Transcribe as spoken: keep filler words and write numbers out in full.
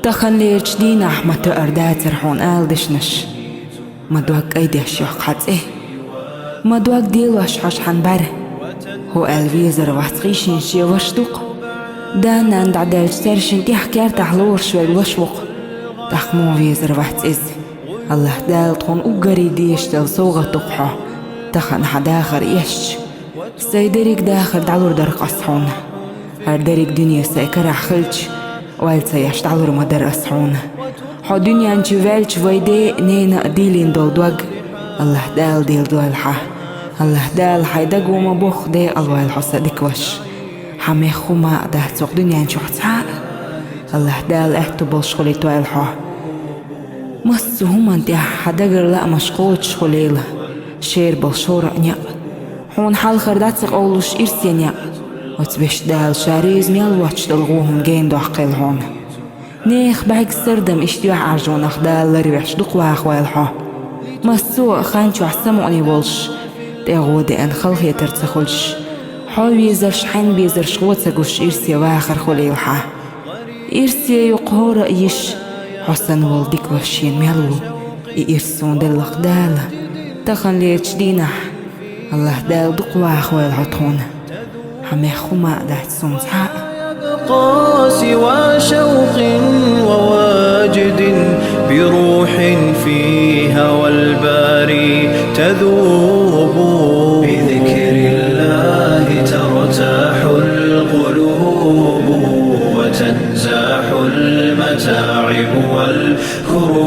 Таханлерчу дийнахь ма тоьар дацара хьуна ала дешнаш. Ма дог кӀайдеш йоккху хьан цӀе. Ма дог делош хьожа хьан бӀаьра. ХӀу аьлла везар вац, хӀинца шен ваша ду-кх. Да-нана дӀадаьлча, цаьршинна тӀехь кертахь лоруш верг лаша ву-кх. ТӀаккха муха везар вац иза? АллахӀ Дала тхуна уггаре дезаш долу совгӀат ду-кх хьо, тахана хьан дахар эшча. Сайн дерриг дахар дӀалур дара-кх ас хьуна. ХӀара дерриг дуьне сайн карахь хилча, ойла ца еш дӀалур ма дара ас хьуна. Хьо дуьнен чу ваьлча вайн ден а, ненан а дийлина долу дог АллахӀ Дала дийла дойла хьан. АллахӀ Дала хьайн даго ма-бохху декъала войла хьо, сан дика ваша. Хьан мех хӀума а дац хӀокху дуьнен чохь цхьа а. АллахӀ Дала аьтто болуш хуьлуьйтойла хьо. Массо а хӀуманна тӀехь хьан дагара лаамаш кхочуш хуьлийла, шера болу шора а некъ. Хьуна хьалхара дӀа ца къовлуш ирсе некъ. Оцу везачу Дала Ша реза мел воцуш долу гӀо хӀума гена доккхийла хьуна. Нехан бӀаьрг, сардам, иштта юьхьӀаьржонах Дала ларвеш дукха вахавойла хьо. Массо а хан чохь самукъане волуш, тӀе гӀо деана халахетар ца хуьлуш, хьо везарш, хьайн безарш гӀо ца гуш, ирсе вахар хуьлийла хьан. Ирсе ю кхара а йиш, хьо санна волу дика ваша шена мел ву. И ирс суна делла-кх Дала. Таханлерчу дийнахь АллахӀ Дала дукха вахавойла хьо тхуна. Хьан мех хӀума а дац суна цхьа а. يبقى سوى شوق وواجد بروح في هوى الباري تذوب. بذكر الله ترتاح القلوب وتنزاح المتاعب والكروب.